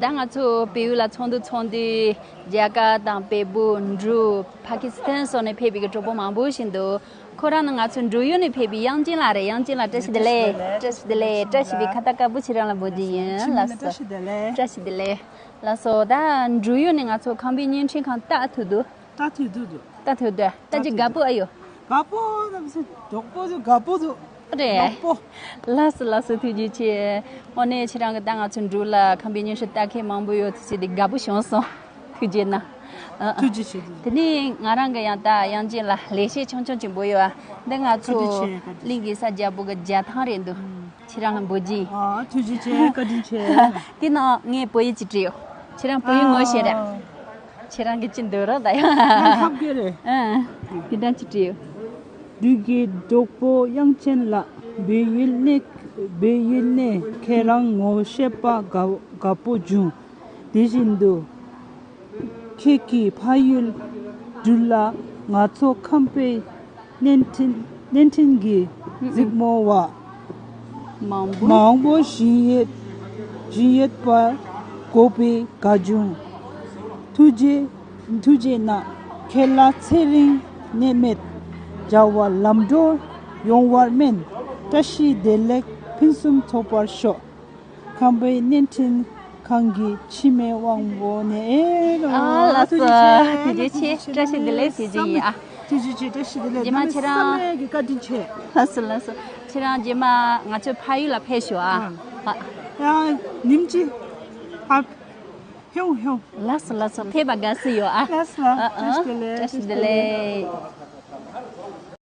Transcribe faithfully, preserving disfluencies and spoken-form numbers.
ད་ང་ཚོ་བལ་ཡུལ་ལ་ཚོགས་འདུ་ཚོགས་དུས་རྒྱ་གར་དང་བལ་པོ། འབྲུག་པ་ཀི་སི་ཐན་སོགས་ནས་ཕེབས་པའི་གི་གྲོགས་པོ་མང་པོ་ཞིག་འདུག་ཁོ་རང་ནི་ང་ཚོ་འབྲུག་ཡུལ་ནས་ཕེབས་པའི་དབྱངས་ཅན་ལགས་རེད། དབྱངས་ཅན་ལགས་བཀྲ་ཤིས་བདེ་ལེགས། བཀྲ་ཤིས་བདེ་ལེགས། བཀྲ་ཤིས་པའི་ཁ་ཏ་དཀར་པོ་ཁྱེད་རང་ལ་འབོད་ཀྱི་ཡིན། ལགས་སོ། བཀྲ་ཤིས་བདེ་ལེགས། བཀྲ་ཤིས་བདེ་ལེགས། ལགས་སོ། ད་འབྲུག་ཡུལ་ནས་ང་ཚོ་ཁམས་པའི་བརྙན་འཕྲིན་ཁང་ལྟ་ཐུབ་འདུག་ད་ཐུག་འདུག་འདུག་ལྟ་ཐུབ་འདུག་ལྟ་རྒྱུ་དགའ་པོ་ཨ་ཡོད། དགའ་པོ་རྣམ་སེ་དོག་པོ་འདུག་དགའ་པོ་འདུག་རེད། དོག་པོ། ལགས་སོ་ལགས་སོ། ཐུགས་རྗེ་ཆེ། དངོས་གནས་ཁྱེད་རང་གི་ད་ང་ཚོ་འབྲུག་ལ་ཁམས་པའི་བརྙན་འཕྲིན་ལྟ་མཁན་མང་པོ་ཡོད་ཚེ་དེ་དགའ་པོ་བྱུང་སོང་། ཐུགས་རྗེ་གནང་། ཨ། ཨ། ཐུགས་རྗེ་ཆེ། ཐུགས་རྗེ། དེ་ནས་ང་རང་གི་ཡང་ད་དབྱངས་ཅན་ལགས་ལེགས་བཤད་ཆུང་ཆུང་ཅིག་འབུལ་ཡོད་ཨ། འདི་ང་ཚོ་བཀའ་དྲིན་ཆེ། བཀའ་དྲིན་ཆེ། གླིང་གེ་སར་རྒྱལ་པོ་གི་རྒྱ་ཐང་རེད་འདུག་ཨ། ཁྱེད་རང་ལ་འབུལ་གྱི་ཡིན། ཨ། ཐུགས་རྗེ་ཆེ། བཀའ་དྲིན་ཆེ། དེ་ནང་ངས་བོད་ཡིག་ཅིག་བྲིས་ཡོད། ཁྱེད་རང་བོད་ཡིག་ངོ་ཤེས་རེད། ཨ། ཁྱེད་རང་གི་ཅི་འདོད་རོགས་ད་ཡོད། ང་ཧབ་གི་རེད། ཨ། དེ་འདྲ་ཅིག་བྲིས་ཡོད། འབྲུག་གི་གྲོགས་པོ་དབྱངས་ཅན་ལགས། བལ་ཡུལ་ནས། བལ་ཡུལ་ནས་ཁྱེད་རང་ངོ་ཤེས་པ་དགའ་དགའ་པོ་བྱུང་། དེ་བཞིན་དུ། ཁྱེད་ཀྱི་ཕ་ཡུལ་འབྲུག་ལ་ང་ཚོ་ཁམས་པའི་བརྙན་འཕྲིན་བརྙན་འཕྲིན་གྱི་གཟིགས་མོ་བ་མང་པོ་མང་པོ་བཞིན་ཡོད་བཞིན་ཡོད་པར་གོ་བའི་དགའ་བྱུང་། ཐུགས་རྗེ་ཐུགས་རྗེ་གནང་། ཁྱེད་ལ་ཚེ་རིང་ནད་མེད་བྱ་བ་ལམ་འགྲོ་ཡོང་བར་སྨོན། བཀྲ་ཤིས་བདེ་ལེགས་ཕུན་སུམ་ཚོགས་པར་ཤོག་ཁམས་པའི་བརྙན་འཕྲིན་ཁང་གི་འཆི་མེད་དབང་པོ་ནས། ཨེ་ཨ། ལགས་སོ། ཐུགས་རྗེ་ཆེ། བཀྲ་ཤིས་བདེ་ལེགས་ཟེར་གྱི་ཡིན་ཨ། ཐུགས་རྗེ་ཆེ། བཀྲ་ཤིས་བདེ་ལེགས། རྗེས་མ་ཁྱེད་རང་། བསམ་ཡས་ཀྱི་བཀའ་དྲིན་ཆེ། ལགས་སོ་ལགས་སོ། ཁྱེད་རང་རྗེས་མ་ང་ཚོའི་ཕ་ཡུལ་ལ་ཕེབས་ཤོག་ཨ། ཨ། ཡང་ཉིན་གཅིག་ཕར་ཧེའུ་ཧེའུ། ལགས་སོ་ལགས་སོ། ཕེབས་པ་དགའ་བསུ་ཡོད་ཨ། ལགས་སོ། ཨ་ཨ། བཀྲ་ཤིས་བདེ་ལེགས། བཀྲ་ཤིས་བདེ་ལེགས།